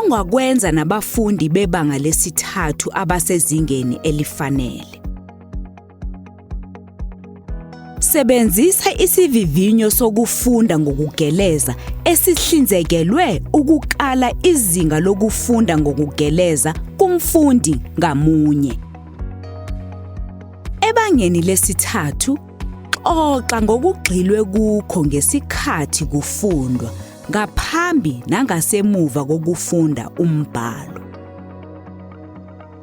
Ongakwenza nabafundi bebanga lesithathu abasezingeni elifanele. Sebenzisa isivivinyo sokufunda ngokugeleza esihlinzekelwe ukukala izinga lokufunda ngokugeleza kumfundi ngamunye. Ebangeni lesithathu, xoxa ngokugxilwe kukho ngesikhathi kufundwa ngaphambi nangasemuva kokufunda umbhalo.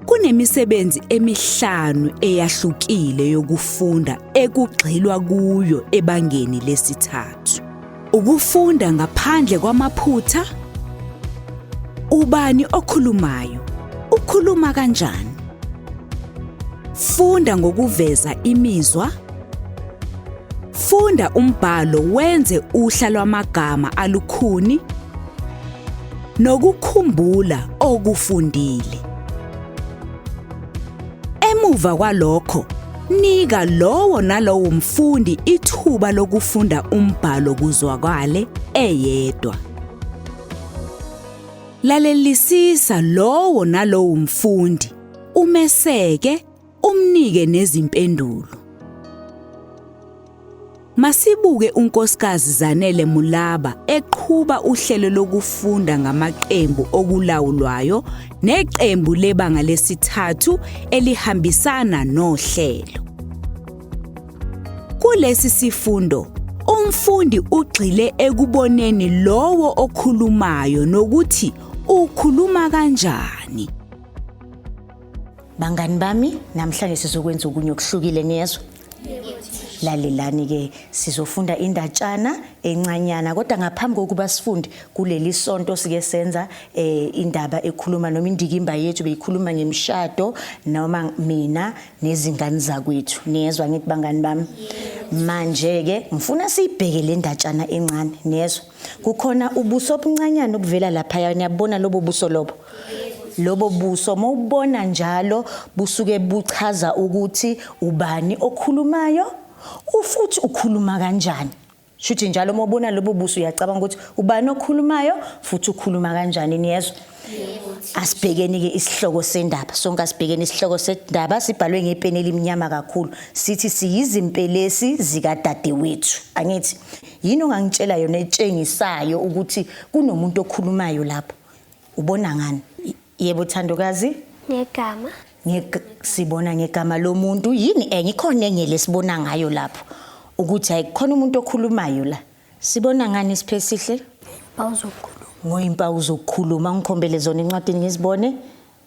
Kunemisebenzi emihlanu eyahlukile yokufunda ekugxilwa kuyo ebangeni lesithathu. Ukufunda ngaphandle kwamaphutha. Ubani okhulumayo? Ukhuluma kanjani? Funda ngokuveza imizwa. Funda umbhalo wenze uhla lwamagama alukhuni nokukhumbula okufundile. Emuva kwalokho, nika lowo nalowo mfundi ithuba lokufunda umbhalo kuzwakale eyedwa. Lalelisisa lowo nalowo mfundi, umeseke, umnike nezimpendulo. Masibuke uNkosikazi Zanele Mulaba eqhuba uhlelo lokufunda ngamaqembu okulawulwayo neqembu lebanga lesithathu elihambisana nohlelo. Kulesi sifundo, umfundi ugxile ekuboneni lowo okhulumayo nokuthi ukhuluma kanjani. Bangani bami, namhlanje sizokwenza okunye okuhlukile niyezwa? Lalelani ke, sizofunda indatshana encanyana kodwa ngaphambi kokuba sifunde kuleli sonto sike senza eh, indaba ekhuluma noma indikimba yethu beyikhuluma ngemishado noma mina nezingane zakwethu. Niyezwa ngithi bangani bami? Manje ke ngifuna siyibheke le ndatshana encane, niyezwa? Kukhona ubuso obuncanyana obuvela laphaya, niyabona lobo buso lobo? Lobo buso mawubona njalo busuke buchaza ukuthi ubani okhulumayo ufuthi ukhuluma kanjani. Shuthi njalo uma ubona lobo buso uyacabanga ukuthi ubani okhulumayo futhi ukhuluma kanjani niyezwa. Asibhekeni ke isihloko sendaba. Sonke asibhekeni isihloko sendaba sibhalwe ngepeni elimnyama kakhulu. Sithi siyizimpelesi zikadadewethu. Angithi yini ongangitshela yona etshengisayo ukuthi kunomuntu okhulumayo lapho? Ubona ngani? Yebo Thandokazi? Ngegama. Sibona ngegama lomuntu yini enye ikhona enye lesibona ngayo lapho ukuthi hayi kukhona umuntu okhulumayo la. Sibona ngani Siphesihle? Impawu zokukhuluma. Ngoyimpawu zokukhuluma ngikhombele zona encwadini ngizibone.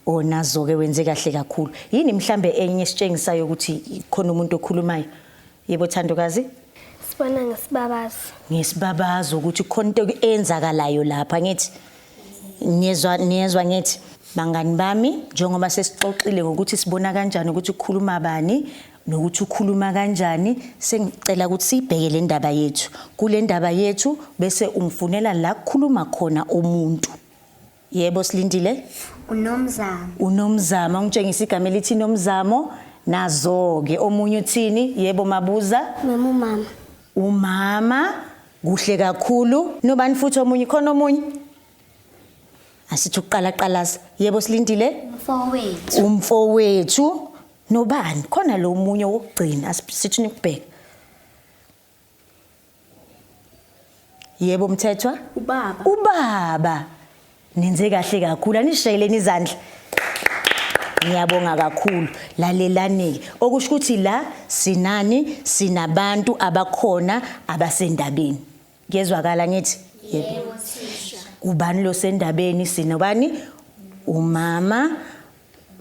Oh nazo ke wenze kahle kakhulu. Yini mhlambe enye esitshengisayo ukuthi khona umuntu okhulumayo? Yebo Thandokazi? Sibona ngesibabazo. Ngesibabazo ukuthi khona into eyenzakalayo lapha ngithi. Niyezwa niyezwa ngithi bangani bami njengoba sesixoxile ngokuthi sibona kanjani ukuthi ukhuluma bani nokuthi ukhuluma kanjani sengicela ukuthi siyibheke le ndaba yethu. Kule ndaba yethu bese ungifunela la kukhuluma khona umuntu. Yebo Silindile. Unomzamo. Unomzamo ungitshengisa igama elithi Nomzamo nazo-ke omunye uthini yebo mabuza Mama umama. Umama kuhle kakhulu nobani futhi omunye khona omunye asithi ukuqala qalaza yebo Silindile Umfowethu. Umfowethu nobani khona lo munye wokugcina asithi nikubheka Yebo Mthethwa. Ubaba. Ubaba. Nenze kahle kakhulu anishayeleni izandla. Ngiyabonga kakhulu. Lalelani-ke. Okusho ukuthi la sinani sinabantu abakhona abasendabeni. Kuyezwakala ngithi? Yebo thisha. Ubani lo sendabeni sinobani? Umama,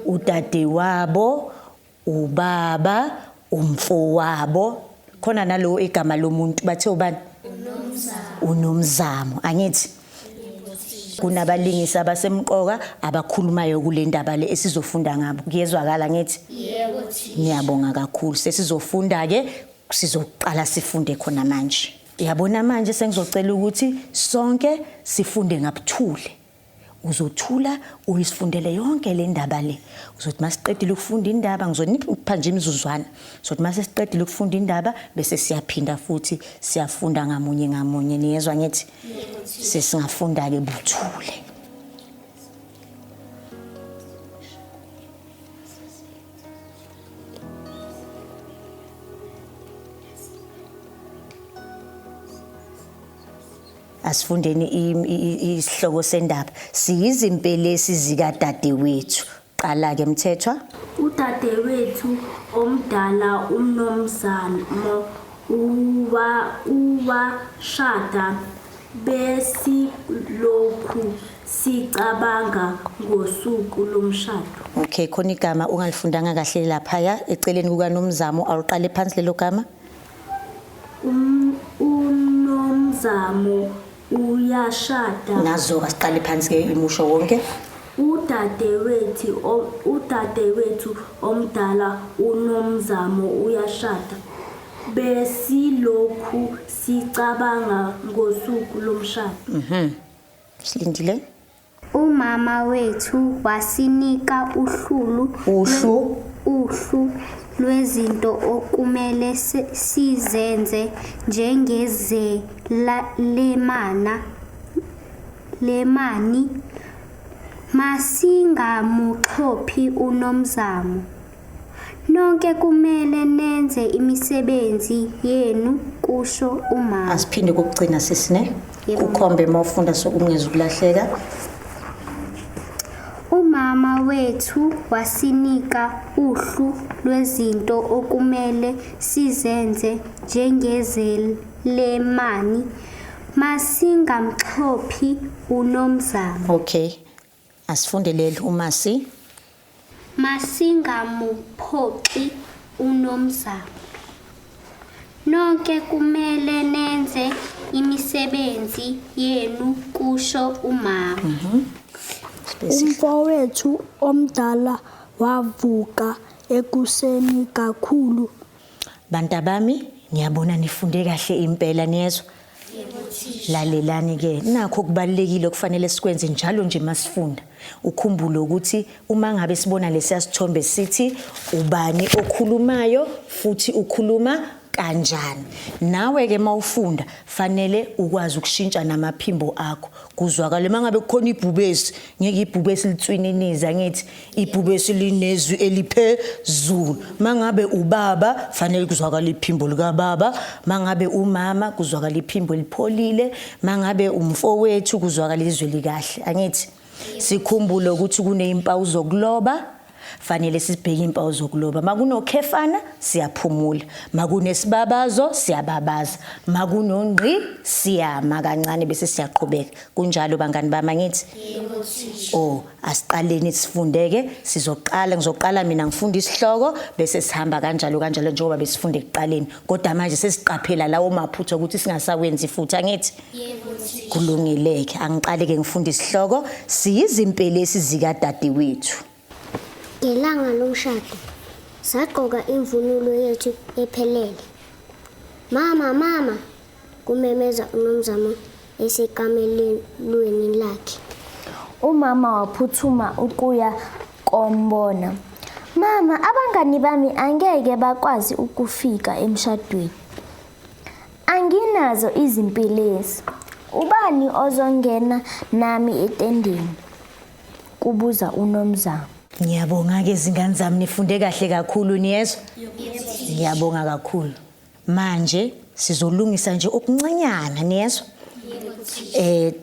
udadewabo, ubaba umfowabo khona nalowo igama lomuntu bathe ubani unomzamo angithi kunabalingisi abasemqoka abakhulumayo kule ndaba le esizofunda ngabo kuyezwakala ngithi yebo ngiyabonga kakhulu sesizofunda ke sizoqala sifunde khona manje yabona manje sengizocela ukuthi sonke sifunde ngabuthule Uzothula uyisifundele yonke le ndaba le. Uzothi masiqedile ukufunda indaba ngizonipha nje imizuzwana. Uzothi mase siqedile ukufunda indaba bese siyaphinda futhi siyafunda ngamunye ngamunye. Niyezwa ngithi? Sesingafunda ke buthule. Asifundeni isihloko sendaba. Siyizimpelesi zikadadewethu. Qala-ke Mthethwa. Udadewethu omdala uMnomzamo uwashada besilokhu sicabanga ngosuku lomshado. Okay, khona igama ungalifundanga kahle laphaya eceleni kukaNomzamo, awuqale phansi lelo gama. UNomzamo uyashada. Nazo asiqale phansi ke imusho wonke. Udadewethu omdala uNomzamo uyashada. Besilokhu sicabanga ngosuku lomshado. Silindile. Umama wethu wasinika uhlulu Uhlu. Uhlu lwezinto okumele sizenze njengezelemana lemani. Masingamuxhophi uNomzamo. Nonke kumele nenze imisebenzi yenu, kusho umama. Asiphinde kokugcina sisine. Yebo. Kukhombe uma ufunda sokungeza ukulahleka. Umama wethu wasinika uhlu lwezinto okumele sizenze njengezelemani. Masingamxhophi uNomzamo. Okay. Asifunde leli umasi. Masingamuphoxi uNomzamo. Nonke kumele nenze imisebenzi yenu, kusho umama. Umfowethu omdala wavuka ekuseni kakhulu. Bantabami, ngiyabona nifunde kahle impela, niyezwa? Lalelani ke, nakho kubalulekile okufanele sikwenze njalo nje masifunda. Ukhumbule ukuthi uma ngabe sibona lesiya sithombe sithi ubani okhulumayo futhi ukhuluma kanjani. Nawe ke mawufunda fanele ukwazi ukushintsha namaphimbo akho. Kuzwakale mangabe kukhona ibhubesi, ngeke ibhubesi litswininiza ngithi ibhubesi linezwi eliphezulu. Mangabe ubaba fanele kuzwakala iphimbo likababa, mangabe umama kuzwakala iphimbo elipholile, mangabe umfowethu kuzwakala izwi likahle. Angithi sikhumbule ukuthi kunezimpawu zokuloba, fanele sibheke impawu zokuloba. Makunokhefana siyaphumula, makunesibabazo siyababaza, makunongqi siyama kancane bese siyaqhubeka. Kunjalo bangani bami, angithi? Oh, asiqaleni sifundeke. Sizoqala, ngizoqala mina ngifunda isihloko bese sihamba kanjalo kanjalo njengoba besifunde ekuqaleni. Kodwa manje sesiqaphela lawo maphutha ukuthi singasawenzi futhi, angithi? Kulungileke. Angiqale ke ngifunda isihloko, siyizimpelesi zikadadewethu. Ngelanga lomshado sagqoka imvunulo yethu ephelele. Mama, mama, kumemeza uNomzamo esekamelweni lakhe. Umama waphuthuma ukuya kombona. Mama, abangani bami angeke bakwazi ukufika emshadweni. Anginazo izimpelesi. Ubani ozongena nami etendeni? Kubuza uNomzamo. Ngiyabonga ke zingane zami, nifunde kahle kakhulu, niyezwa? Ngiyabonga kakhulu. Manje sizolungisa nje okuncanyana, niyezwa?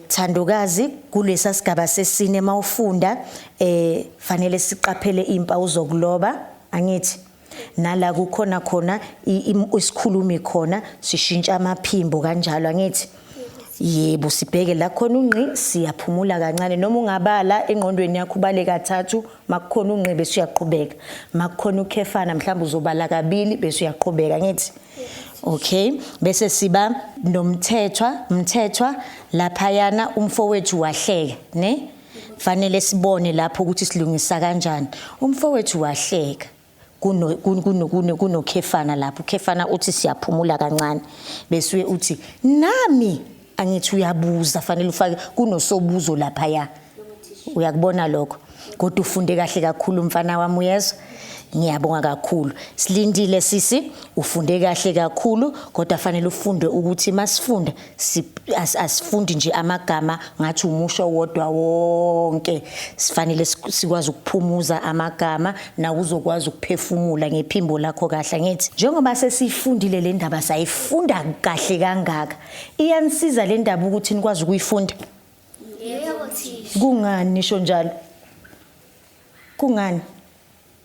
Thandokazi, kulesa sigaba sesine mawufunda fanele siqaphele impawu zokuloba, angithi? Nala kukhona khona isikhulumi khona sishintsha amaphimbo kanjalo, angithi? Yebo, sibheke la khona ungqi siyaphumula kancane, noma ungabala engqondweni yakho ubale kathathu, makukhona ungqi bese uyaqhubeka, makukhona ukhefana mhlawumbe uzobala kabili bese uyaqhubeka, angithi? Okay, bese siba noMthethwa, Mthethwa laphayana umfowethu wahleka, ne? Fanele sibone lapho ukuthi silungisa kanjani. Umfowethu wahleka. Kunokhefana lapho, ukhefana uthi siyaphumula kancane, bese uthi nami, angithi uyabuza, fanele ufake kunosobuzo laphaya. Uyakubona lokho? Kodwa ufunde kahle kakhulu mfana wami, uyezwa? Ngiyabonga kakhulu. Silindile sisi, ufunde kahle kakhulu kodwa fanele ufunde ukuthi masifunda asifundi nje amagama ngathi umusho wodwa wonke. Sifanele sikwazi ukuphumuza amagama nawe uzokwazi ukuphefumula ngephimbo lakho kahle ngithi. Njengoba sesifundile le ndaba sayifunda kahle kangaka. Iyanisiza le ndaba ukuthi nikwazi ukuyifunda? Yebo thisha. Kungani nisho njalo? Kungani?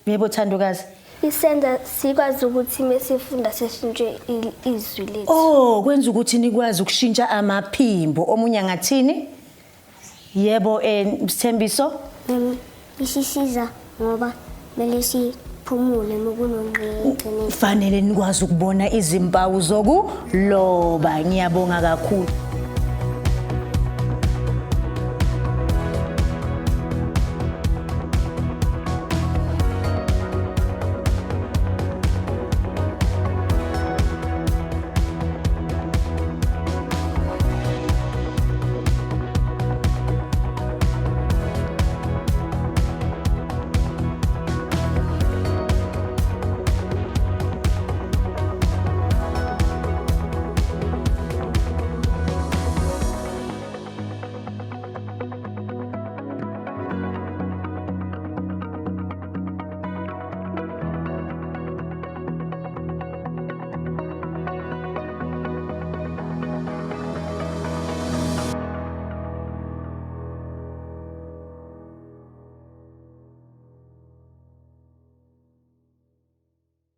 Yebo Thandokazi. Isenza sikwazi ukuthi mesifunda seshintshe izwi lethu. Oh, kwenza ukuthi nikwazi ukushintsha amaphimbo. Omunye angathini? Yebo Sithembiso. Isisiza ngoba kumele siphumule mokunongqi egcineni. Fanele nikwazi ukubona izimpawu zokuloba. Ngiyabonga kakhulu.